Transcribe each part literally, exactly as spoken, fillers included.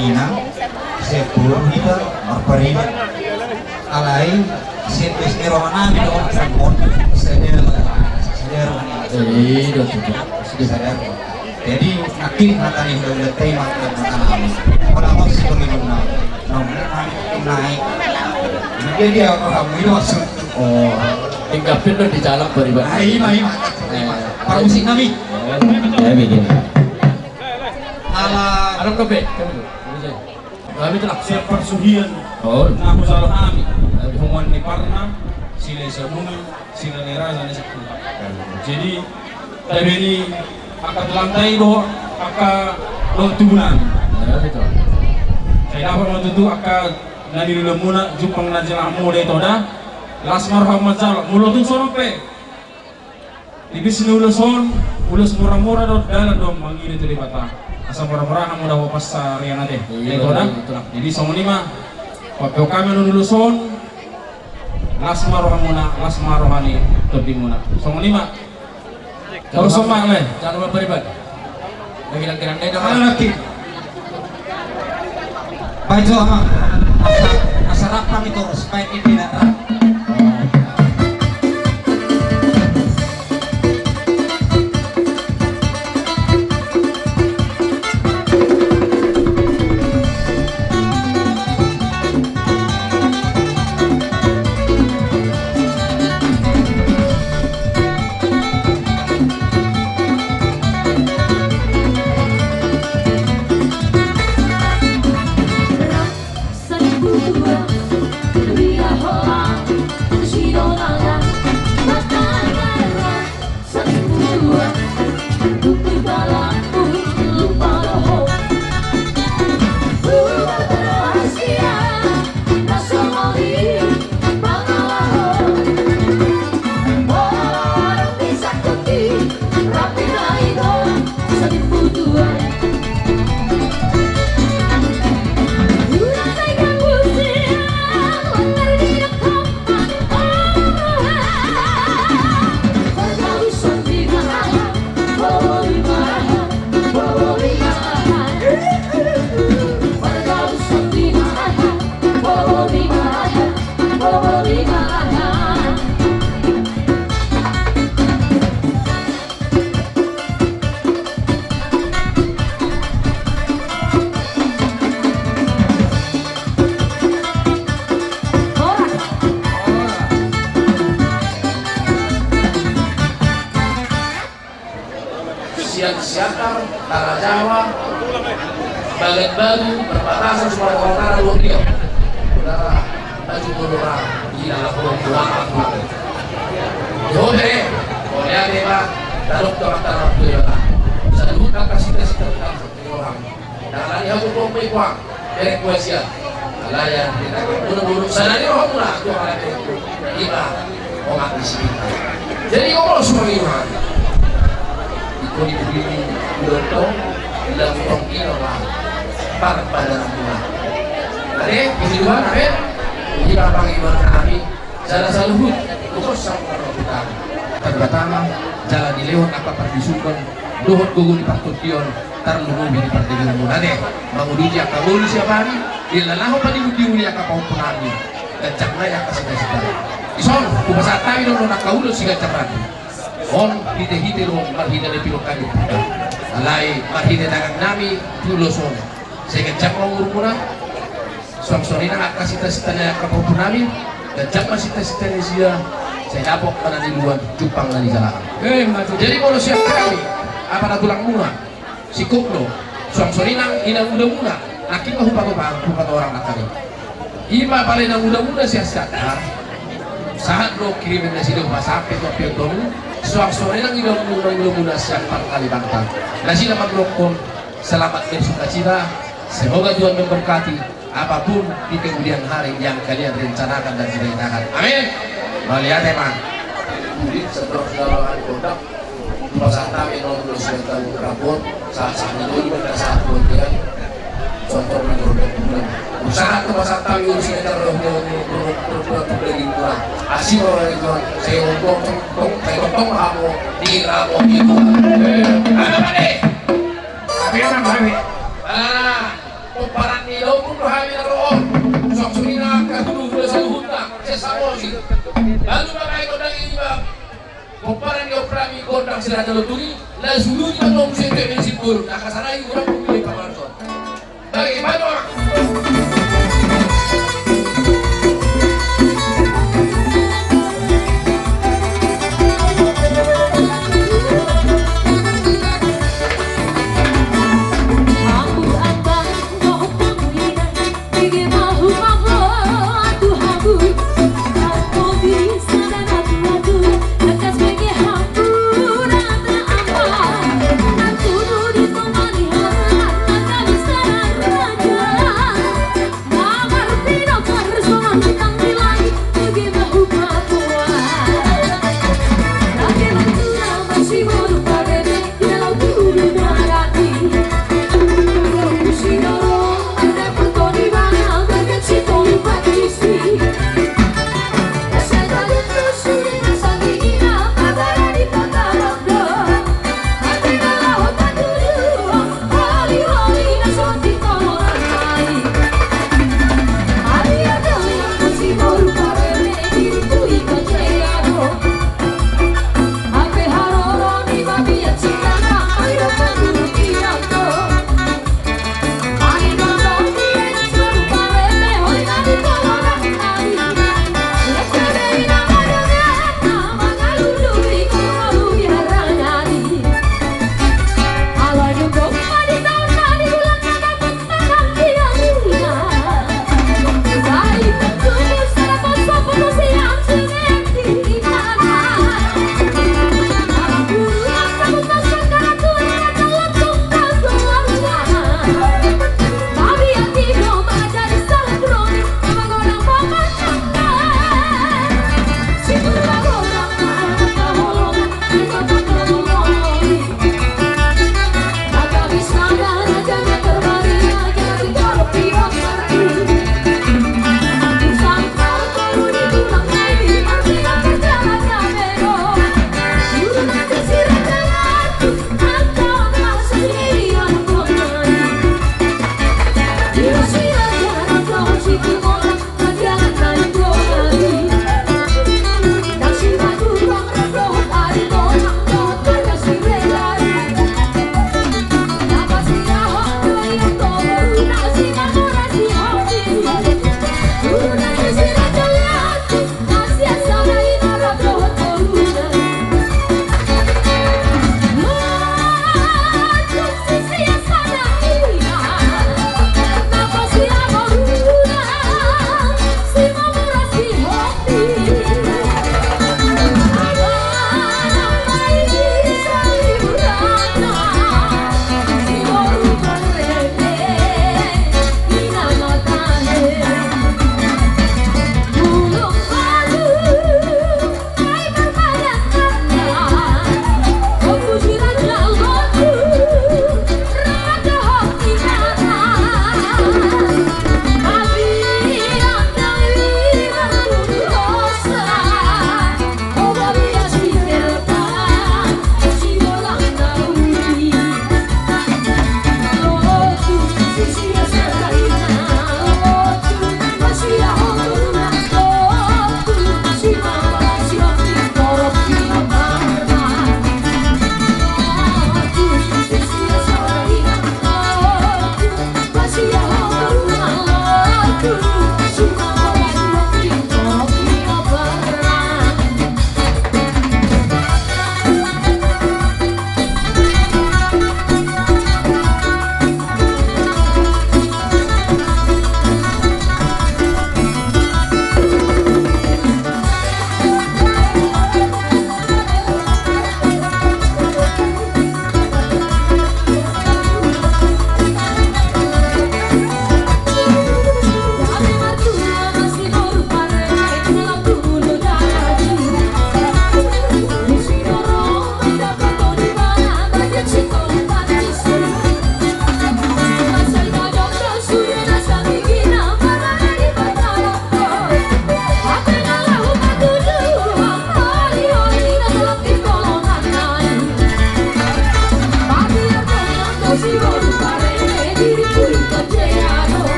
Inang, sian boru hita marpariban. Alai sian base ni roha nami do, sadar, sadar. Sadar. Jadi nangkin hata ni hulahula, terima kasih hata nami. Pola kos tu lima nami. Nami naik. Jadi apa kamu ini maksud? Oh, tinggal pindah di jalan beribadah. Ah, ima, ima. Parmusik nami. Ya, begini. Ala. Alam kape. Hami telah siap parsuhian. Oh. Na hujalo hami. Punguan ni Parna, Silahisabungan, Sila ni Raja ni Sakti. Jadi tabe ni angka tulangta i do angka dohot tubuan. Sai dapot ma tutu angka na niluluanmuna jumpang na jala hamu da i toda. Las ma roham manjalo, molo tung songon pe. Tipis ni ulos on, ulos mora-mora do, dalan do mangida tu Debata. Asa mora-mora hamu dapot pansarian ate. Iya, betul. Jadi songon i ma. Papeok hami on ulos on. Las ma rohamuna, las ma roha ni tondimuna. Songon i ma. Torus ma le. Jangan lupa beribadah. Bagi laki-laki dah. Laki. Baik, jo, ama. Asa, asa rap kami torus. Baik, ini tidak rap. Sian Siantar, Tanah Jawa, Baganbaru, perbatasan Sumatera Utara, Luar Riau. Udara, baju kodora, gila lapor, gila lapor. Jodoh, oleh apa, taruk ke mata, taruk ke mata. Saluhut angka sita-sita, taruk ke orang. Dang alani hamu pompoi puang, derek puang sian. Alai ya, kita pun dulu sadari rohamuna, Tuhan alani. Ima, omak di sini. Jadi, ngomong semua ini, Tuhan. Iko di bumi ini, udah tong, udah tong, ino lah. Par pada rambulan. Ade, puji Tuhan, amin. Ima pangidoan nami. Jala saluhut, ukur sama kita. Pertama, jala dilehon angka pardisuhon, dohot gogo ni partondion, tarlumobi di partondion muna ate, manguduti angka ngolu siapari, dilalaho padimun-dimun ni angka pahompu nami, ganjang nai angka sita-sita. Dison, hupasahat hami do on angka ulos siganjang nami. On, hite-hite do on, marhite ni pilok hami. Alai, marhite tangan nami, tu ulos on. Sai ganjang ma umurmuna. Suang songon i nang angka sita-sita ni angka pahompu nami, ganjang ma sita-sita ni nasida, sai dapot ma na niluluan, jumpang na nijalahan. Eh, maksud- Jadi molo sian hami, apa na tulangmuna, singkop do, suang songon i nang inang udamuna, nangkin ma hupatopa, hupatorang nangkin. Ima pala inang udamuna sian Siantar, sahat do kiriman nasida hupasampe tu ampang on, suang songon i nang inang udamuna sian Kalimantan. Nasida mandok on, selamat bersukacita, semoga Tuhan memberkati. Apapun di kemudian hari yang kalian rencanakan dan cita-citakan. Amin. Mauliate ma. Jadi, seterusnya, Bang, kontak. Pasantabi nomor dua sembilan tahun rapor, saat-saat itu juga ada saat buat dia. Contoh menurut bulan. Usaha tu pasantabi nomor sembilan tahun rapor, rapor, rapor, rapor, rapor. Asli orang itu, saya ngomong, tong, tong, saya ngomong, kamu di rapor itu. Eh, ada apa nih? Tapi orang kami. Ah, pomparan Pomparan ni ompunami gondang si Raja Lontung i, laos uluti ma tulang muse tu eme ni Simbolon, na hasarani hurang pungkuli pamarson. Bagi panorang.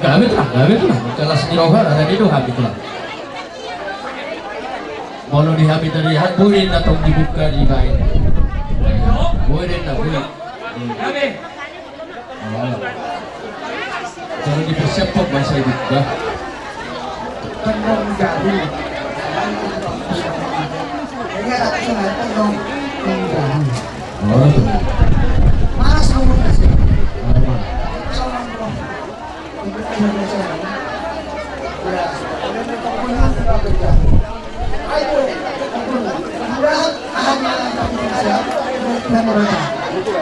Gabe tulang, gabe tulang. Kelas ni roha, ada di doha tulang. Molo di hami tadi hat, boleh datang dibuka di baik. Boleh, boleh. Gabe. Kalau dipersiapkan bahasa ibu dah. Tendang jaru. Ini ada tendang jaru. Oh. Mas, kamu kasih. Oh.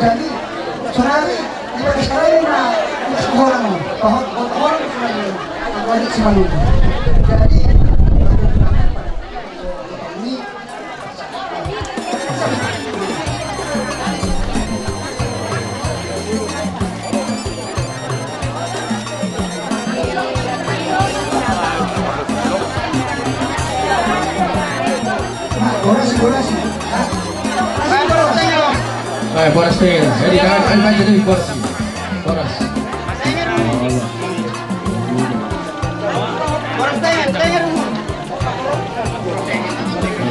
Jadi, saudari, sekarang ini, orang, orang, orang, jadi, Boras, boras. Eh, boras teh. Jadi kan, kan, kan, jadi boras. Boras.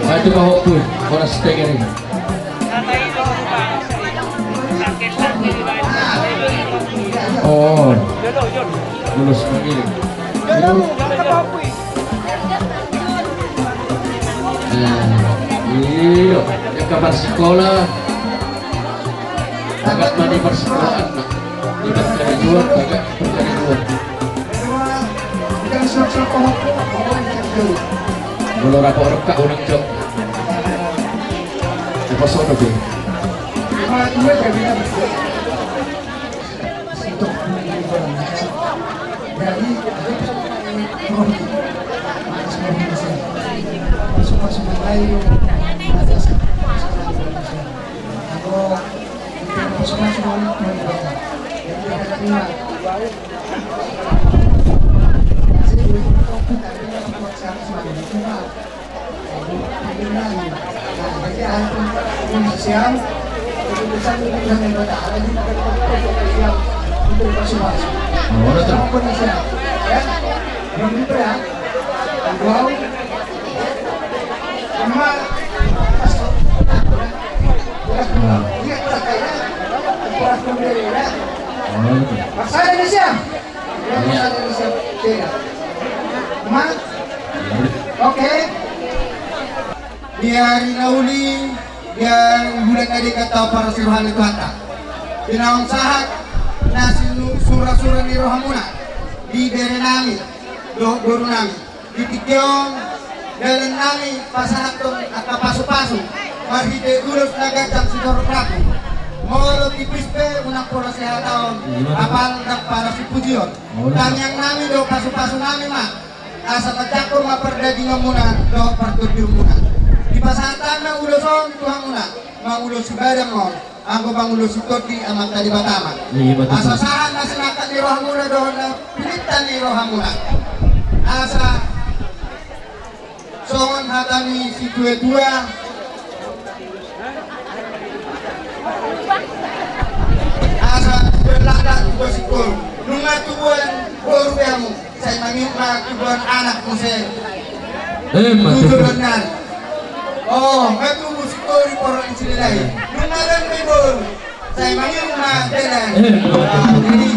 Satu mau pun, boras teh. Oh, lulus begini. Nah, iya, ya kabar sekolah. Tagat mani persekolahan, nah. Tidak dari luar, tagat dari luar. Molo rapo reka unang jok. Apa sono be? Paksaan ni sian. Iya. Oke. Di ari na uli, di ari bulan na denggan taon parasi roha ni Tuhanta. Di naung sahat na sinurasura ni rohamuna di bere nami dohot boru nami. Di tingki on, dalan nami pasahathon angka pasupasu marhite ulos na ganjang sitorop rambu. Molo tipis pe unang pola sihataon, apala ndang parasi pujion. Tangiang nami do pasupasu nami ma, asa manjangkon ma pardagingmuna dohot partondionmuna. Dipasahat ma ulos on tu hamuna, mangulosi badan on. Anggo mangulosi tondi Amanta Debata ma. Iya, betul. Asa sahat na sinangkap ni rohamuna dohot na pinangido ni rohamuna. Asa songon hata ni situatua. Asa tubuan lada tubuan singkoru. Nunga tubuan boru be hamu. Sai mangihut ma tubuan anak muse. Emma tutu. Tubuan anak. Oh, nga tubu singkoru porang silelai. Nunga dan be boru. Sai mangihut ma bere. Emma tutu. Jadi,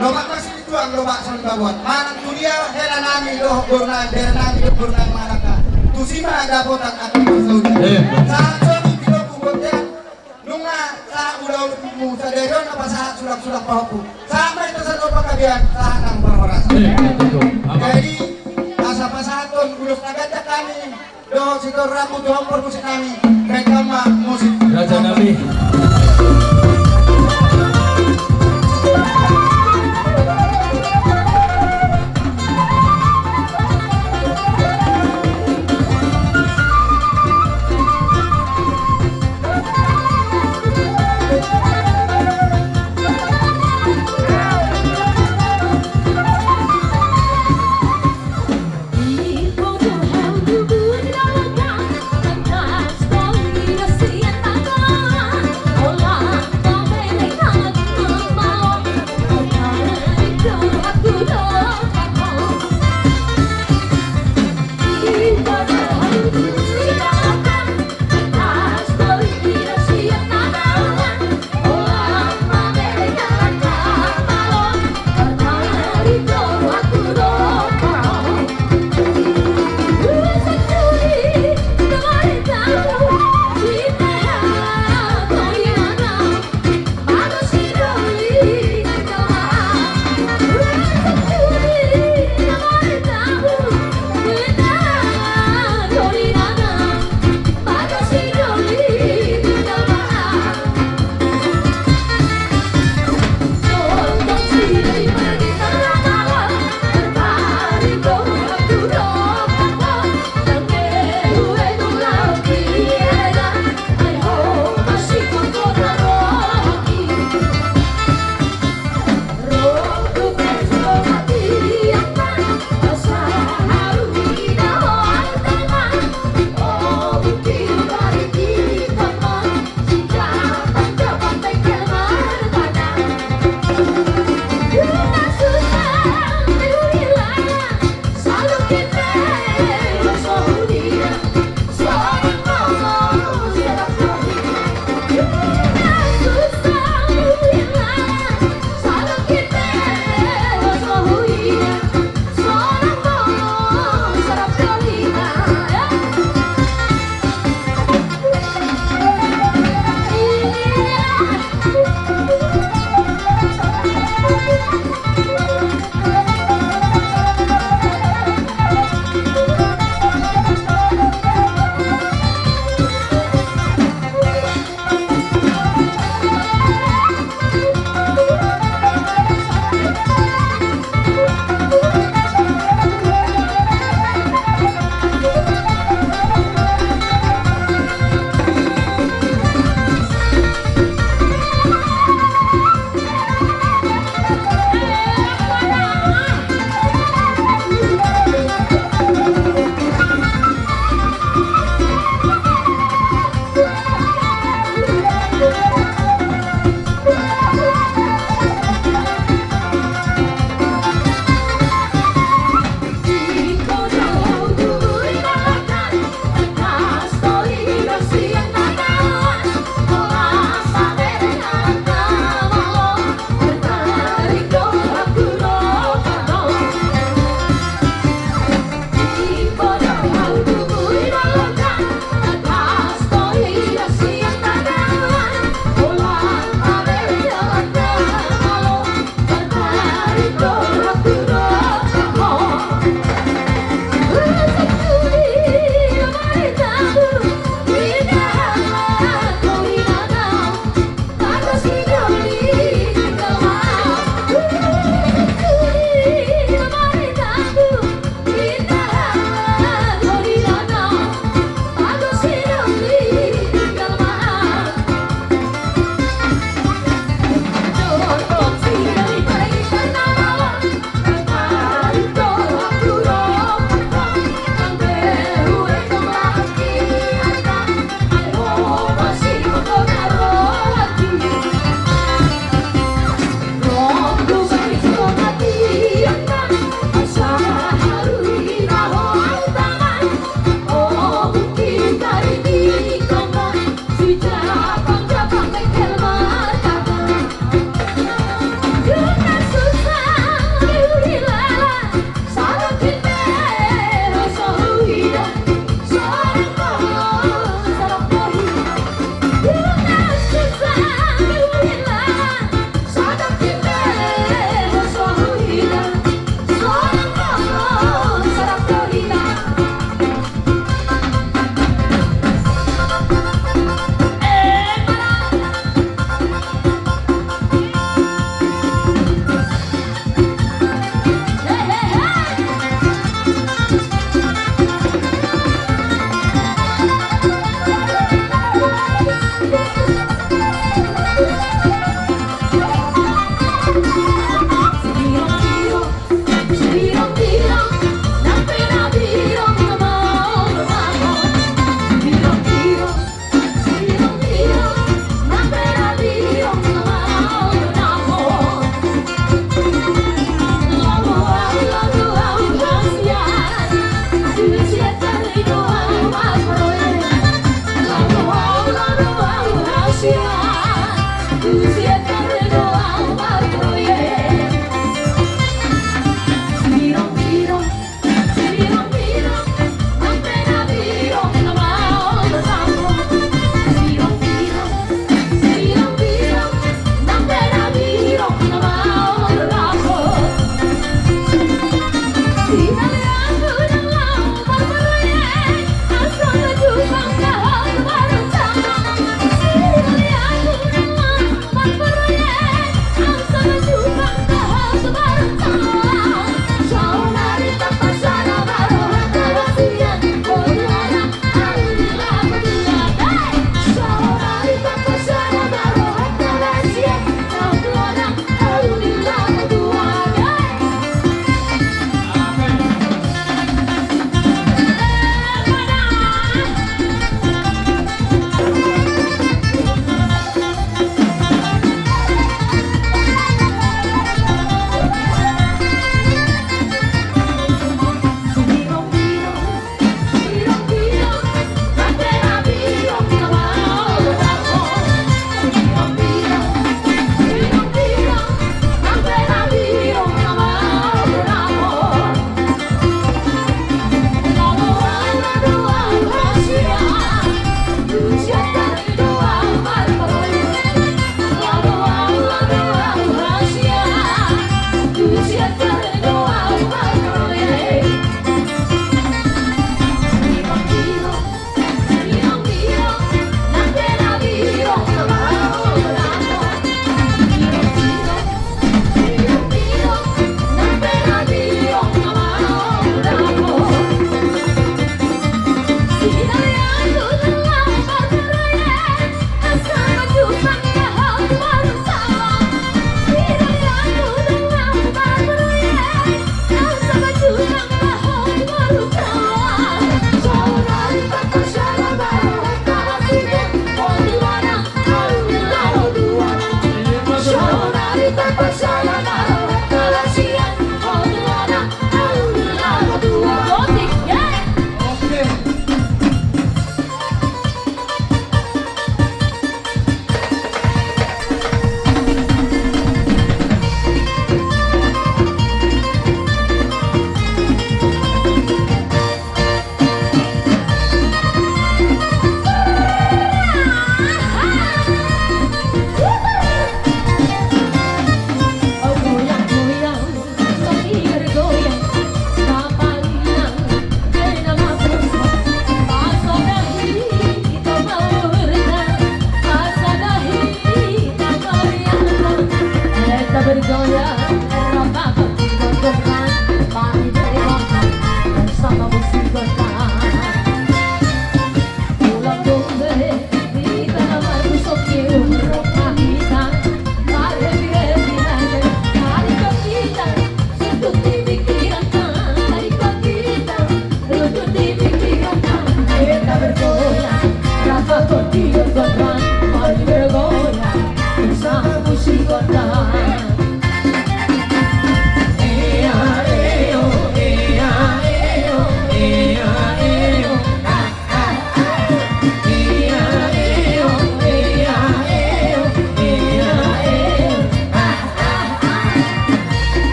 lomak ma situan lomak songon baboan. Manang tu dia hela nami dohot boru nami, bere nami dohot boru nami manang ka. Tusi ma dapotan angka parsaoran. Emma tutu. Sahat songon i di lobu bontean. Nunga sahat ulaonmu sadari on na pasahat sulang-sulang pahompu. Sahat ma hita saluhut panggabean, sahat nang parhorasan. Eh, betul. Jadi, asa pasahathon ulos na ganjang hami dohot sitorop rambu tu hamu parmusik nami. Baen hamu ma musik. Raja nami.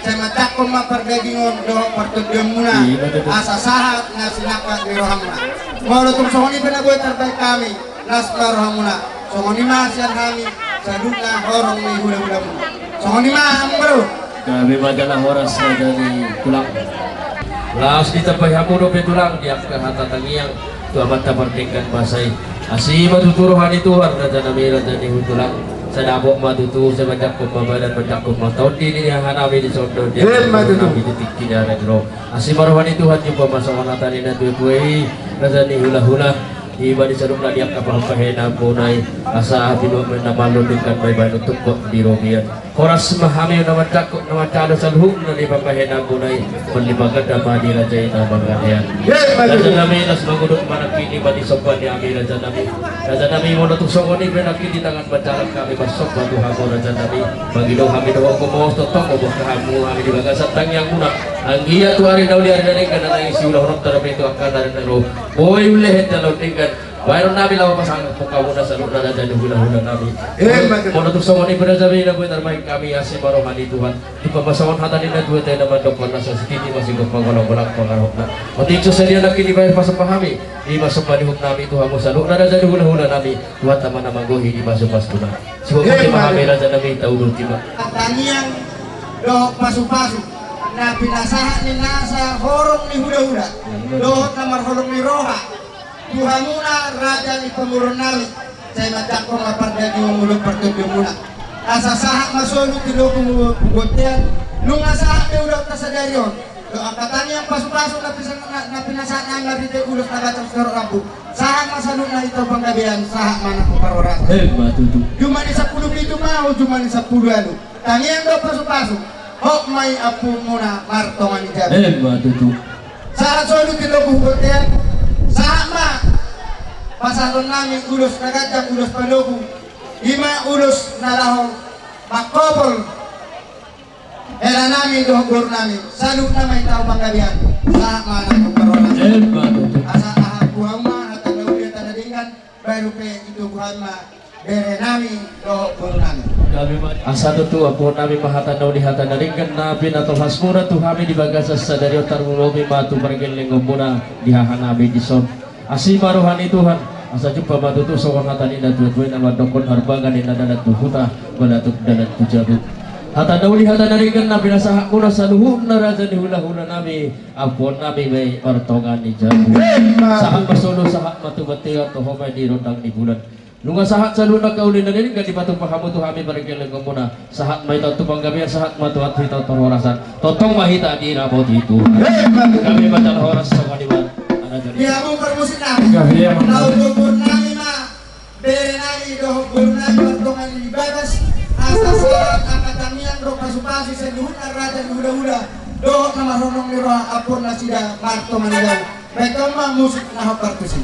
Sai manjangkon ma pardagingon dohot partondionmuna. Asa sahat na sinangkap ni rohamuna. Molo tung songon i pe na boi tarbahen hami, las ma rohamuna. Songon i ma sian hami, saluhutna horong ni hulahulamuna. Songon i ma, amang boru. Gabe ma jala horas raja ni tulang. Laos ditambai hamu dope tulang di angka hata tangiang tu Amanta Pardenggan Basa i. Asi ma tutu roha ni Tuhan, raja nami, raja ni hula tulang. Sai dapot ma tutu, sai manjangkon ma badan, manjangkon ma tondi ni hanami di son do di angka hami di tingki ni ari on. Asi ma roha ni Tuhan, jumpa ma songon hata ni na tuatua i, raja ni hulahula. Iba di saluhutna di angka pambahenanmuna i, asa binuat ma na malo denggan ma iba nuntukkon di robean. Horas ma hami na manjangkon na manjalo saluhutna di pambahenanmuna i. Mangaliat ma ganda ma di raja i na mangalean. Raja nami, las mangudut ma nangkin i ma di somba ni hami, raja nami. Raja nami, molo tung songon i pe nangkin i tangan manjalang hami marsomba tu hamu, raja nami. Mangido hami dohot gomos, tongtong gomos hamu hami di bagasan tangiangmuna. Anggiat tu ari na uli, ari na denggan, na naeng siulahononta dope tu angka na ro. Boi ulehon jala denggan. Bahenon nami laho pasangaphon hamuna saluhutna, raja ni hulahula nami. Molo tung songon i pe raja nami na boi tarbahen hami, asi ma roha ni Tuhan. Jumpa ma songon hata ni na tuatua i na mandok, na sasintiti ma sigompa, golanggolang pangarahutna. Otik so sadia nangkin i bahen pasomba hami, i ma somba ni huhut nami tu hamu saluhutna, raja ni hulahula nami. Tuhanta ma na manggohi di pasupasu na. Sigompa ma hami, raja nami, taudut i ma. Tangiang dohot pasupasu na pinasahat ni nasa horong ni hulahula dohot na marholong ni roha tu hamuna, raja ni pamoruon nami. Sai manjangkon ma pardagingonmuna dohot partondionmuna. Asa sahat ma solu tilopu bontean. Nunga sahat pe ulaonta sadari on dohot angka tangiang pasupasu na pisa-, na, na pinasahat nami marhite ulos na ganjang sitorop rambu. Sahat ma saluhutna i tu panggabean, sahat ma nang tu parhorasan. Emma tutu. Jumadi sampulu pitu ma ho, jumadi sampulu ualu. Tangiang dohot pasupasu, hot ma i ampuonmuna martonga ni jabu. Emma tutu. Sahat solu tilopu bontean, sahat ma pasahaton nami ulos na ganjang, ulos palogu. I ma ulos na laho mangkopol hela nami dohot boru nami, saluhutna ma i tu panggabean, sahat ma nang tu parhorasan. Emma tutu. Asa ampuhon ma hata na uli, hata na denggan, baru pe itogu hami ma bere nami dohot boru nami. Asa tutu ampuhon nami ma hata na uli, hata na denggan na pinatolhasmuna tu hami di bagasan sadari on, tarlumobi ma tu pargellengonmuna di haha nami di son. Asi ma roha ni Tuhan, asa jumpa ma tutu songon hata ni na tuatua i na mandokkon, harbangan ni na dalan tu huta, balatuk dalan tu jabu. Hata na uli, hata na denggan na pinasahatmuna saluhutna, raja ni hulahula nami, ampuon nami ma i martonga ni jabu. Emma. Sahat ma solu, sahat ma tu bontean, toho ma i di rondang ni bulan. Nunga sahat saluhutna angka uli na denggan dipatupa hamu tu hami pargellengonmuna. Sahat ma hita tu panggabean, sahat ma tu hita tu parhorasan. Tongtong ma hita diramoti Tuhan. Emma tutu. Gabe ma jala horas, songon i ma. Di hamu parmusik nami. Gabe ma. Laho tu boru nami ma, bere nami dohot boru nami martonga ni bagas. Asa sahat angka tangiang dohot pasupasu saluhutna, raja ni hulahula dohot na marholong ni roha, ampuon nasida martonga ni jabu. Bahen hamu ma musik na hombar tusi.